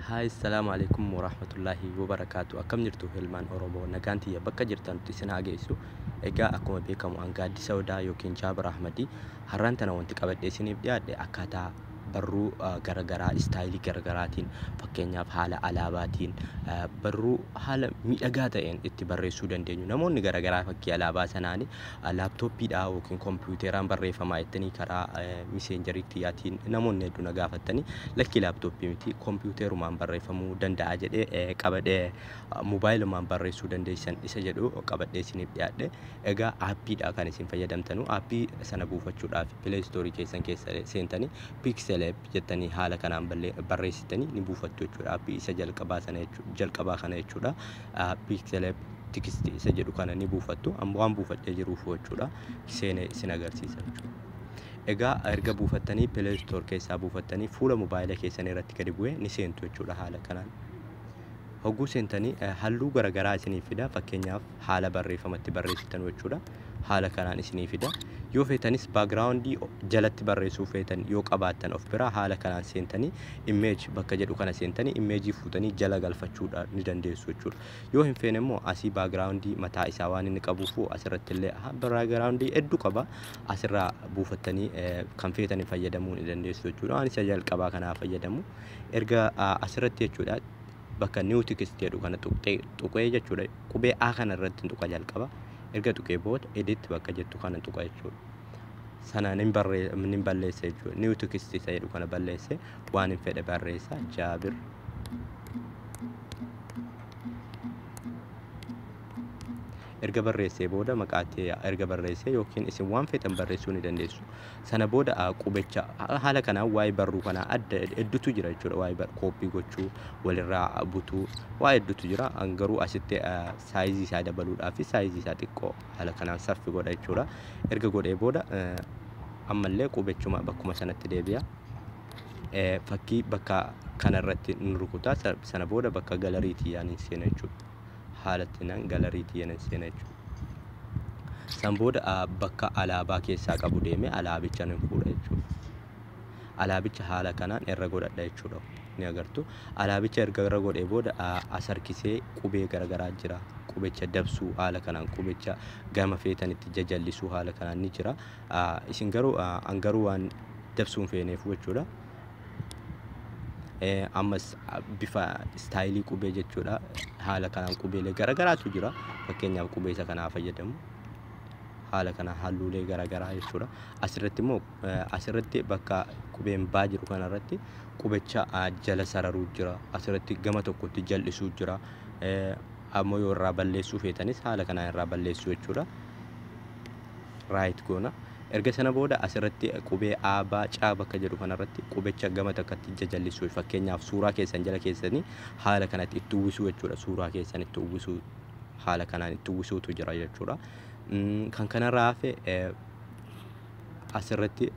Haay, salaamu alaikum warahmatullaahi wabarakaatu. Akkam jirtu ilmaan Oromoo? Nagaan tiyya bakka jirtanutti isin haa geessu. Egaa akkuma beekamu an Gaaddisa Odaa yookiin Jaabir Ahmadii. Har'aan tana wanti qabadhee isiniif dhiyaadhe akkaataa barruu garagaraa istaayilii garagaraatiin, fakkeenyaaf haala alaabaatiin, barruu haala miidhagaa ta'een itti barreessuu dandeenyu. Namoonni garagaraa fakkii alaabaa sanaani laaptooppiidhaa yookiin kompiwuuteraan barreeffamaa jettanii karaa miseenjarii kiyyaatiin namoonni hedduu na gaafattanii, lakkii, laaptooppii miti, kompiwuuterumaan barreeffamuu danda'a jedhee qabadhee, moobaayilumaan barreessuu dandeessan isa jedhu qabadhee isiniif dhiyaadhe. Egaa aappiidha kan isin fayyadamtanu. Aappii sana buufachuudhaaf Play Store keessan keessa seentanii Pixelab jettanii haala kanaan barreessitanii ni buufattu jechuudha. Aappii isa jalqabaa sana jechuudha, jalqabaa kana jechuudha. Pixelab Text isa jedhu kana ni buufattu. Amma waan buufadhee jiruuf jechuudha. Seenee isin agarsiisa jechuudha. Egaa erga buufattanii Play Store keessaa buufattanii fuula mobaayila keessanii irratti gadi bu'ee ni seentu jechuudha haala kanaan. Hogguu seentanii halluu garaagaraa isiniif fida. Fakkeenyaaf haala barreeffamatti barreessitan jechuudha. Haala kanaan isinii fida. Yoo feetanis backgroundii jalatti barreessuu feetan yoo qabaattan of biraa, haala kanaan seentanii image bakka jedhu kana seentanii imeejii fuutanii jala galfachuudha ni dandeessu jechuudha. Yoo hin feene immoo asii backgroundii mataa isaa waan inni qabuufu asirratti illee backgroundii hedduu qaba. Asirraa buufattanii kan feetanii fayyadamuu ni dandeessu jechuudha. Waan isa jalqabaa kanaa fayyadamu. Erga asirratti jechuudha bakka new text jedhu kana tuqee jechuudha. Qubee A kana irratti tuqa jalqaba. Erga tuqee booda edit bakka jettu kana tuqa jechuudha. Sana nin balleessa jechuudha. New text isa jedhu kana balleesse, waan hin fedhe barreessa, Jaabir. Erga barreessee booda maqaatti erga barreessee yookiin isin waan feetan barreessuu ni dandeessu. Sana booda qubecha haala kanaan waa'ee barruu kanaa adda hedduutu jira jechuudha. Waa'ee kooppii gochuu, walirraa butuu, waa hedduutu jira. Garuu asitti saayizii isaa dabaluudhaa fi saayizii isaa xiqqoo haala kanaan saffi godha jechuudha. Erga godhee booda ammallee qubechuma bakkuma sanatti deebi'a. Fakkii bakka kanarratti nu rukuta. Sana booda bakka galariitii yaaniin seena jechuudha. Haalatti nan galariitii yaaniin seena jechuudha. San booda bakka alaabaa keessaa qabu deemee alaabicha nan fuudha jechuudha. Alaabicha haala kanaan irra godhadha jechuudha. Ni agartu. Alaabicha erga irra godhee booda as harkisee qubee garaagaraa jira. Qubecha dabsuu haala kanaan, qubecha gama feetanitti jajallisuu haala kanaan ni jira. Isin garuu, an garuu waan dabsuu hin feeneef jechuudha. Ammas bifa istaayilii qubee jechuudha. Haala kanaan qubeelee garaagaraatu jira. Fakkeenyaaf qubee isa kanaa fayyadamu. Haala kanaan halluulee garaagaraa jechuudha. Asirratti immoo asirratti bakka qubeen baa jiru kanarratti qubecha jala sararuu jira. Asirratti gama tokkotti jal'isuu jira. Ammoo yoo irraa balleessuu feetanis haala kanaan irraa balleessuu jechuudha. Right goona. Erga sana booda asirratti qubee A, B, C bakka jedhu kanarratti qubecha gama takkatti jajallisuu, fakkeenyaaf suuraa keessan jala keessanii haala kanatti itti uwwisuu jechuudha. Suuraa keessan itti uwwisuu, haala kanaan itti uwwisuutu jira jechuudha. Kan kanarraa hafe asirratti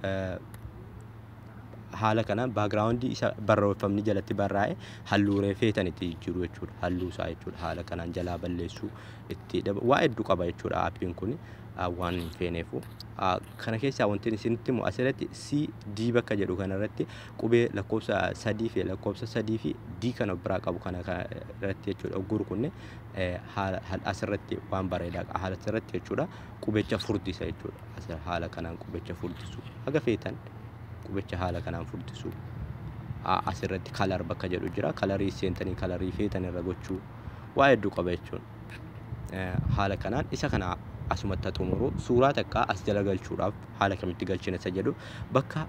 haala kanaan backgroundii isa barreeffamni jalatti barraa'e halluulee feetan itti jijjiiruu jechuudha. Halluu isaa jechuudha. Haala kanaan jalaa balleessuu itti waa hedduu qaba jechuudha aappiin kun waan hin feeneefu. Kana keessaa wanti isinitti himu asirratti C D bakka jedhu kanarratti qubee lakkoofsa 3 fi lakkoofsa 3 fi D kan of biraa qabu kana irratti jechuudha. Ogguur kunne haala asirratti waan bareedaa haala asirratti jechuudha qubecha furdisa jechuudha. Haala kanaan qubecha furdisu haga feetan qubecha haala kanaan furdisu. Asirratti color bakka jedhu jira. Kalarii seentanii kalarii feetan irra gochuu waa hedduu qaba jechuudha. Haala kanaan isa kana asumatti xumuru. Suuraa takka as jala galchuudhaaf haala kamitti galchina isa jedhu bakka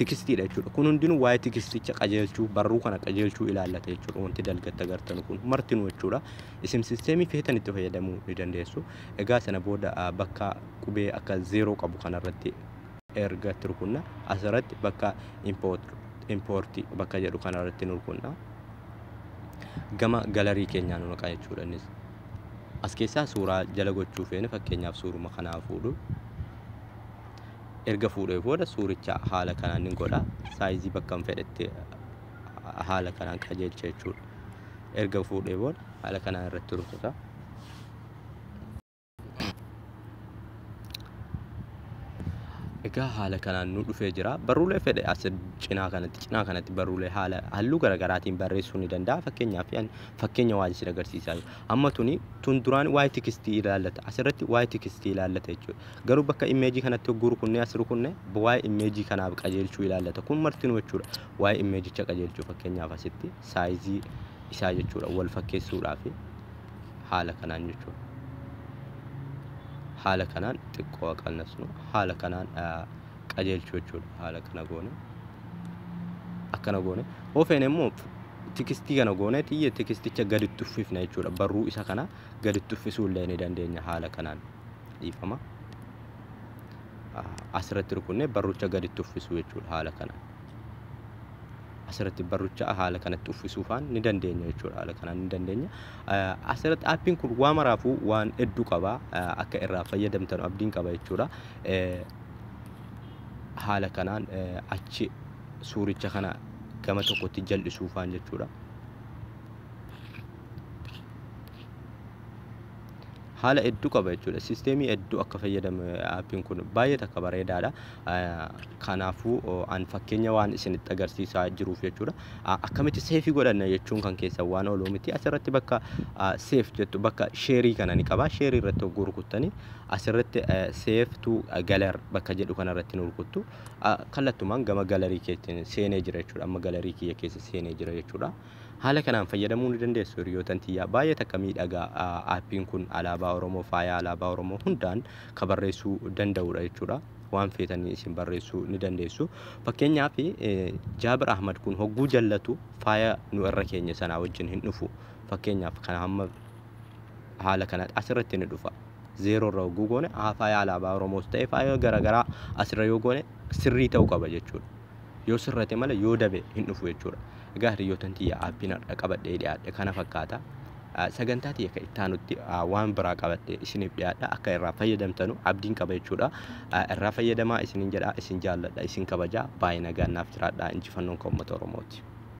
textiidha jechuudha. Kun hundinuu waa'ee texticha qajeelchuu, barruu kana qajeelchuu ilaallata jechuudha. Wanti dalgatti agartanu kun martinuu jechuudha. Isin sisteemii feetan itti fayyadamuu ni dandeessu. Egaa sana booda bakka qubee akka zeeroo qabu kanarratti erga itti rukunna, asirratti bakka impoortii bakka jedhu kanarratti nu rukunna. Gama galarii keenyaa nu naqa jechuudha innis. As keessaa suuraa jala gochuu feene, fakkeenyaaf suuruma kanaa fuudhu. Erga fuudhee booda suuricha haala kanaan ni godha. Saayizii bakka hin fedhetti haala kanaan qajeelcha jechuudha. Erga fuudhee booda haala kanaan irratti rukuta. Egaa haala kanaan nu dhufee jira. Barruulee fedhe as cinaa kanatti barruulee haala halluu garaagaraatiin barreessuu ni danda'a. Fakkeenyaaf, fakkeenya waa isin agarsiisaa jiru. Amma tuni tun duraan waa'ee textii ilaallata. Asirratti waa'ee textii ilaallata jechuudha. Garuu bakka imageii kanatti hogguu rukunnee as rukunne, waa'ee imageii kanaaf qajeelchuu ilaallata. Kun martinuu jechuudha. Waa'ee imageicha qajeelchuu, fakkeenyaaf asitti sizeii isaa jechuudha, wal fakkeessuudhaaf haala kanaan jechuudha. Haala kanaan xiqqoo qannasnu, haala kanaan qajeelchuu jechuudha. Haala kana goone, akkana goone, hoo feene immoo textii kana goone xiyya texticha gaditti uffifna jechuudha. Barruu isa kana gaditti uffisuu illee ni dandeenya haala kanaan. Dhiifama. Asirratti rukunnee barrucha gaditti uffisuu jechuudha haala kanaan. Asirratti barrucha haala kanatti uffisuufaan ni dandeenya jechuudha. Haala kanaan ni dandeenya. Asirratti appiin kun waa maraafuu waan hedduu qaba. Akka irraa fayyadamtan abdiin qaba jechuudha. Haala kanaan achi suuricha kana gama tokkotti jal'isuufaan jechuudha. Haala hedduu qaba jechuudha. Systemii hedduu akka fayyadamu appiin kun baay'ee takka bareedaadha. Kanaafuu an fakkeenya waan isinitti agarsiisaa jiruuf jechuudha. Akkamitti saveii godhanna jechuun kan keessa waan ooluu miti. Asirratti bakka save jettu, bakka shareii kana ni qaba. Shareii irratti hogguu rukuttanii asirratti "save to gallery" bakka jedhu kanarratti ni rukuttu. Kallattumaan gama gallery keetiin seenee jira jechuudha. Amma gallery kiyya keessa seenee jira jechuudha. Haala kanaan fayyadamuu ni dandeessu, hiriyoota tiyyaa. Baay'ee takka miidhagaa appiin kun. Alaabaa Oromoo, faaya alaabaa Oromoo hundaan ka barreessuu danda'udha jechuudha. Waan feetanii isin barreessuu ni dandeessu. Fakkeenyaaf, Jaabir Ahmad kun hogguu jallatu faaya nu irra keenya sanaa wajjin hin dhufu. Fakkeenyaaf, kana hamma haala kanatti asirratti ni dhufa. Zeeroo irra hogguu goone, faaya alaabaa Oromoos ta'e faaya garaagaraa asirra yoo goone sirrii ta'uu qaba jechuudha. Yoo sirrate malee yoo dabe hin dhufu jechuudha. Egaa hiriyoota tiyya, appiin har'a qabadhee dhiyaadhe kana fakkaata. Sagantaa tiyya kan itti aanutti waan biraa qabadhee isiniif dhiyaadha. Akka irraa fayyadamtanu abdiin qaba jechuudha. Irraa fayyadamaa isiniin jedha. Isin jaalladha, isin kabajaa. Baay'ee nagaan naaf jiraadha. Injifannoon kan uummata Oromooti.